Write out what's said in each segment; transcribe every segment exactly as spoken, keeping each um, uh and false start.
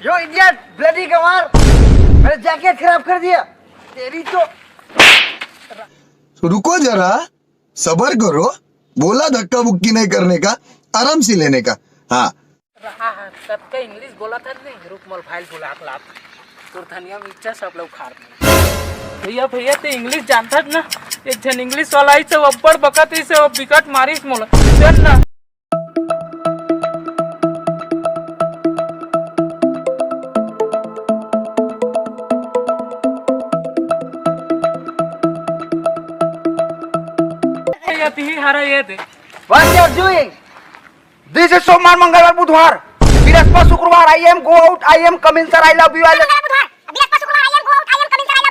यो idiot, bloody गंवार, मेरा jacket खराब कर दिया। तेरी तो तो रुको जरा, सबर करो। बोला धक्का बुक्की नहीं करने का, आराम से लेने का। हाँ। रहा है, सबके इंग्लिश बोला था नहीं, रुक मोल भाई बुला के लात। तोर धनिया मिर्चा सब लोग खार दे। भैया, भैया, ते इंग्लिश जानता ना? एक जन इंग्लिश वाला आई से अब्बड़ बकत ही से वो बिकट मारिस मोला। चल ना। ये ती हरा ये दे। What you are doing? This is सोमवार, मंगलवार, बुधवार, बृहस्पति, शुक्रवार। I am go out, I am coming, sir, I love you, I love you,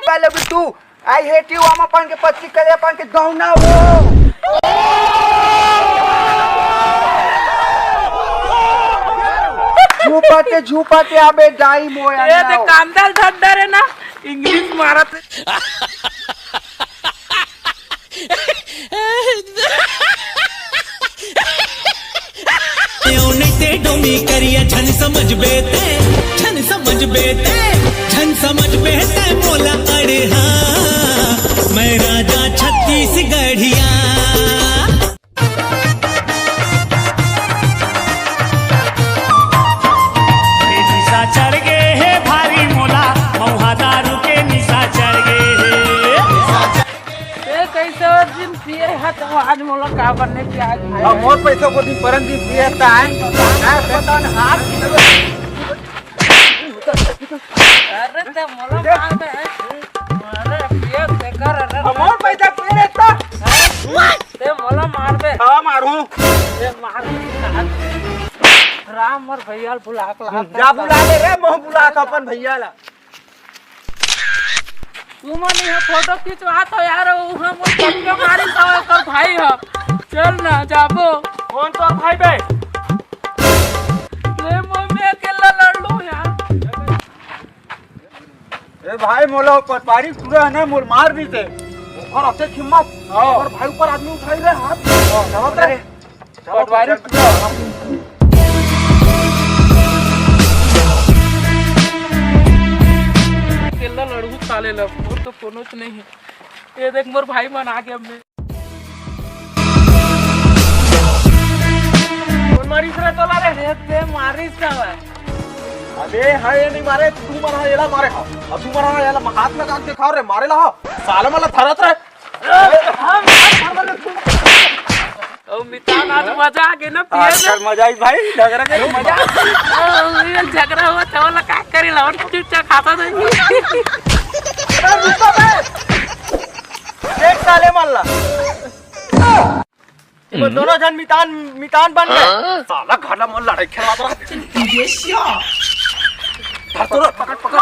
I love you too. I hate you, हम अपन के पच्ची करे अपन के गौना वो। झूपाते झूपाते अबे डाई मोया ये दे कांदल धंधा रे ना, इंग्लिश मारत। ते डोमी करिया झन समझ बेते, झन समझ बेते, झन समझ बेते मोला अड़े हाँ, मैं राजा छत्तीसगढ़िया। निशा चढ़ गे हे भारी मोला, मऊहा दारू के निशा चढ़ गे हे। ये कैसे दिन पिए है तो आज मोला का बनने प्याज अब मोर पैसा को दिन परन दिन पिए ता है। हाँ, पता न हाथ। अरे ते मोला मार दे। अरे पिए ते कर अरे। अब मोर पैसा पिए ता। ते मोला मार दे। हाँ, मारू। ये मार दे। राम और भैया बुला के ला। जा बुला ले रे, मोह बुला के अपन भैया ला। तुमन यहाँ फोटो खिंचवा तो यार, वहाँ मोर पक्का मारी तो ओकर भाई ह। चल ना जाबो। कौन तोर भाई बे? ले मोर में अकेला लड़ लूं यार। ए भाई, मोला पटवारी पूरा है ना, मोर मार दी थे। ओकर अते हिम्मत। हाँ। और भाई ऊपर आदमी उठाई रे हाथ। चलो रे। चलो, पटवारी पूरा। अकेला लड़ू साले ला, मोर तो कोनो च नहीं है। ये देख मोर भाई मन आ गया मैं। कौन मारिस रे तोला रे? अरे ते मारिस का बा? अबे हाँ, ये नहीं मारे, तू मारा, येला मारे हा। अब तू मारा, येला हाथ लगा के दिखाओ रे, मारे ला हा। साला मला धरत रे। ओ मितान, आज मजा आ गया ना पिए में। आजकल मजा आई भाई, झगड़ा के मजा। ओ, ये झगड़ा हुआ था, वाला का करी ला, और चुपचाप खाता नहीं। एक साले मल्ला। वो दोनों जन मितान, मितान बन गए। साला घर ला मन लड़ाई खेलवा रहा। धर तो रे, पकड़, पकड़।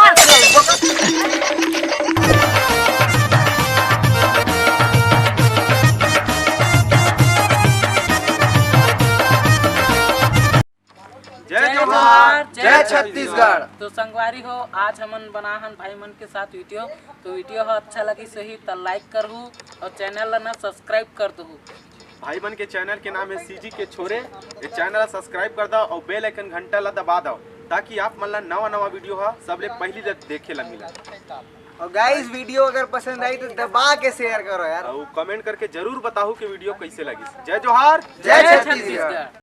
जय जोहार, जय छत्तीसगढ़। तो संगवारी हो, आज हमन बना हन भाई मन के साथ वीडियो। तो वीडियो हो अच्छा लगी सही तो लाइक करहू और चैनल ला ना सब्सक्राइब कर दहू। भाई मन के चैनल के नाम है सीजी के छोरे। ये चैनल ला सब्सक्राइब कर दो और बेल आइकन घंटा ला दबा दो, ताकि आप मन ला नवा नवा वीडियो हा सबले पहली ला देखे ला मिला। और गाइस, वीडियो अगर पसंद आई तो दबा के शेयर करो यार। और कमेंट करके जरूर बताओ कि वीडियो कैसे लगी। जय जोहार, जय छत्तीसगढ़।